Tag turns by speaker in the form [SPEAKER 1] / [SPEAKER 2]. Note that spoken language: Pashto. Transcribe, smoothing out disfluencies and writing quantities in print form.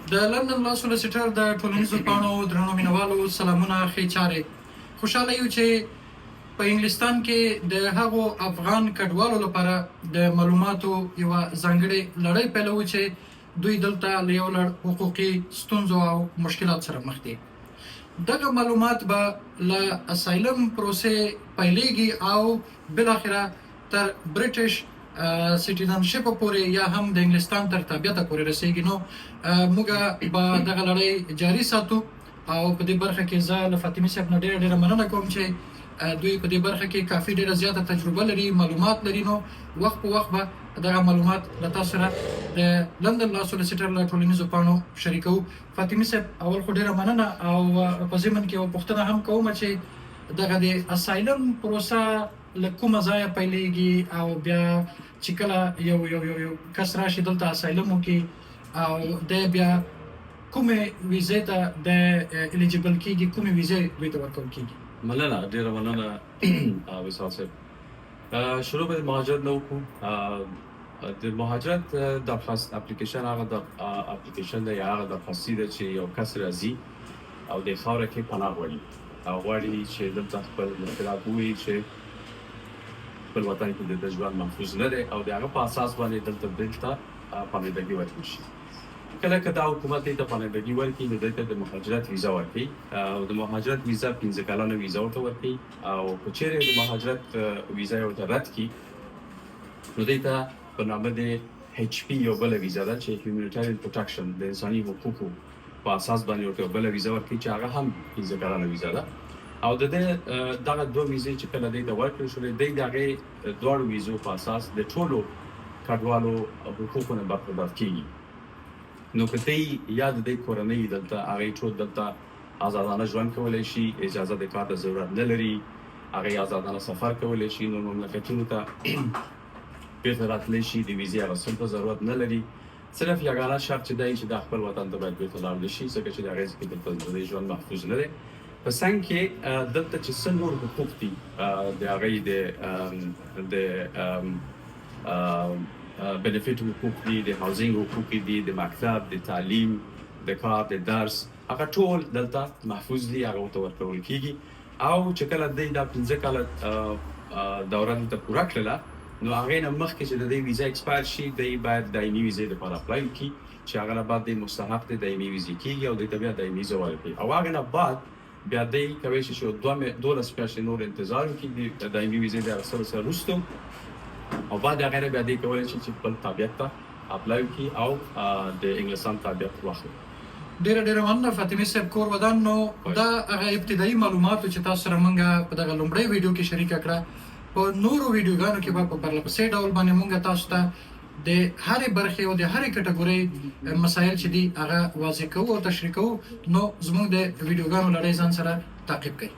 [SPEAKER 1] د لندن لا سولیسیټر د ټولنیزو پاڼو درنو مینوالو، سلامونه، ښې چارې. خوشاله یو چې په انګلستان کې د هغو افغان کډوالو لپاره د معلوماتو یوه ځانګړې لړۍ پیلوو چې دوی دلته له یو لړ حقوقي ستونزو او مشکلات سره مخ دي. دغه معلومات به له asylum پروسې پیلېږي او بالاخره تر British citizenship پورې یا هم د انګلستان تر تابعیت پورې رسیږي. نو موږ به دغه لړۍ جاری ساتو او په دې برخه کې زه له فاطمي صاحب نه ډیره ډیره مننه کوم چې دوی په دې برخه کې کافي ډیره زیاته تجربه لري، معلومات لري. نو وخت په وخت به دغه معلومات له تاسو سره د لندن لا سولیسیټر له ټولنیزو پاڼو شریکوو. فاطمي صاحب، اول خو ډیره مننه او په ضمن کې یوه پوښتنه هم کوم چې دغه د asylum پروسه له کومه ځایه پیلېږي او بیا چې کله یو کس راشي دلته asylum وکړي او دی بیا کومې ویزې ته د eligible کیږي، کومې ویزې دوی ته ورکول کیږي؟
[SPEAKER 2] مننه، ډیره مننه وصال صاحب. شروع به د مهاجرت نه وکړو. د مهاجرت درخواست اپلیکیشن هغه د اپلیکیشن دی یا هغه درخواستي ده چې یو کس راځي او د خاوره کې پناه غواړي او غواړي چې دلته خپل مشکلات ووایي چې خپل وطن کې د ژوند محفوظ نه دی او د هغه په اساس باندې دلته بیرته پناهندګي ورکړل شي. کله که دا حکومت دوی ته پناهندګي ورکړي، نو دوی ته د مهاجرت ویزه ورکوي او د مهاجرت ویزه 5 کلنه ویزه ورته ورکوي او که چیرې د مهاجرت ویزه یې ورته رد کړي، نو دوی ته په نامه د HP یو بله ویزه ده چې humanitarian protection، د انساني حقوقو په اساس باندې ورته یو بله ویزه ورکوي چې هغه هم 5 کلنه ویزه ده. او د دې دغه دوه ویزې چې کله دوی ته ورکړل شولې، دوی د هغې دواړو ویزو په اساس د ټولو کډوالو حقوقو نه برخوردار کیږي. نو که دی یا د دې کورنۍ دلته، هغه ټول دلته آزادانه ژوند کولی شي، اجازه د کار ته ضرورت نه لري، هغه آزادانه سفر کولی شي، نور مملکتونو ته بیرته راتلی شي، د ویزې اخیستلو ته ضرورت نه لري. صرف یګانه شرط چې دی چې د خپل وطن ته باید بیرته لاړ نشي، ځکه چې د هغې ځکه دلته د دې ژوند محفوظ نه دی. په څنګ کې دلته چې څه نور حقوق دي، د هغې د benefit حقوق دي، د housing حقوق دي، د مکتب، د تعلیم، د کار، د درس، هغه ټول دلته محفوظ دي، هغه ورته ورکول کیږي. او چې کله دی دا 5 کاله دوره دلته پوره کړله، نو هغې نه مخکې چې د دې ویزه expire شي، دی باید دایمي ویزې لپاره apply وکړي چې هغه نه بعد دی مستحق د دایمي ویزې کیږي او دی ته بیا دایمي ویزه ورکوي. او هغه نه بعد بیا دی کوی شي چې 12 میاشتې نور انتظار وکړي د دایمي ویزې د اخیستلو سره وروسته او بعد هغې نه بیا دی کولی شي چې خپل تابعیت ته apply وکړي او د انګلستان تابعیت واخلي.
[SPEAKER 1] ډیره ډیره مننه فاطمي صاحب، کور ودان. نو دا هغه ابتدایي معلوماتو چې تاسو سره مونږه په دغه لومړۍ ویډیو کې شریکه کړه. په نورو ویډیوګانو کې به په پرله پسې ډول باندې مونږ تاسو ته د هرې برخې او د هرې کټګورۍ مسایل چې دي، هغه واضح کوو او تشریح کوو. نو زموږ د ویډیوګانو لړۍ ځان سره تعقیب کړئ.